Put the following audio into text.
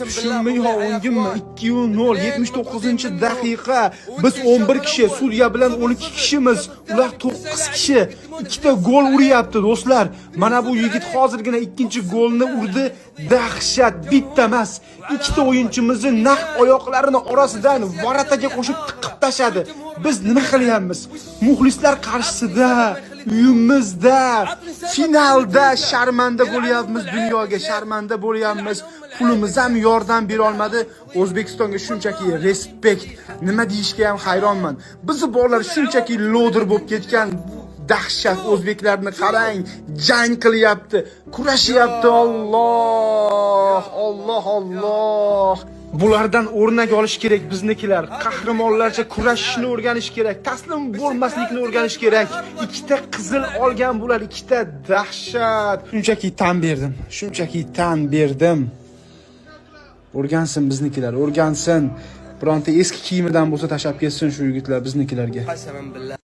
Tushunmay o'ngimmi? 2-0, 79-daqiqa. Biz 11 kishi, sudya bilan 12 kishimiz. Ular 9 kishi. Ikkita gol uryapti, do'stlar. Mana bu yigit hozirgina ikkinchi golni urdi. Dahshat, bitta emas. Ikkita o'yinchimizni naq oyoqlarini orasidan ворота ga qo'shib tiqib tashladi. Biz nima qilyapmiz? Muxlislar qarshisida, uyimizda, finalda sharmanda bo'lyapmiz, dunyoga sharmanda bo'lyapmiz. Pulimiz ham yordam bera olmadi. O'zbekistonga shunchaki респект. Nima deyishga ham hayronman. Bizni bolalar shunchaki лодырь bo'lib ketgan. Dahshat, o'zbeklarni qarang, jang qilyapti, kurashyapti. Alloh, Alloh, Alloh. Bulardan o'rnak olish kerak biznikilar. Qahramonlarcha kurashishni o'rganish kerak, taslim bo'lmaslikni o'rganish kerak. Ikkita qizil olgan bular, ikkita, dahshat. Shunchaki tan berdim. Shunchaki tan berdim. O'rgansin biznikilar, o'rgansin. Bironta eski kiyimidan bo'lsa tashlab ketsin shu yigitlar biznikilarga. قسما بالله.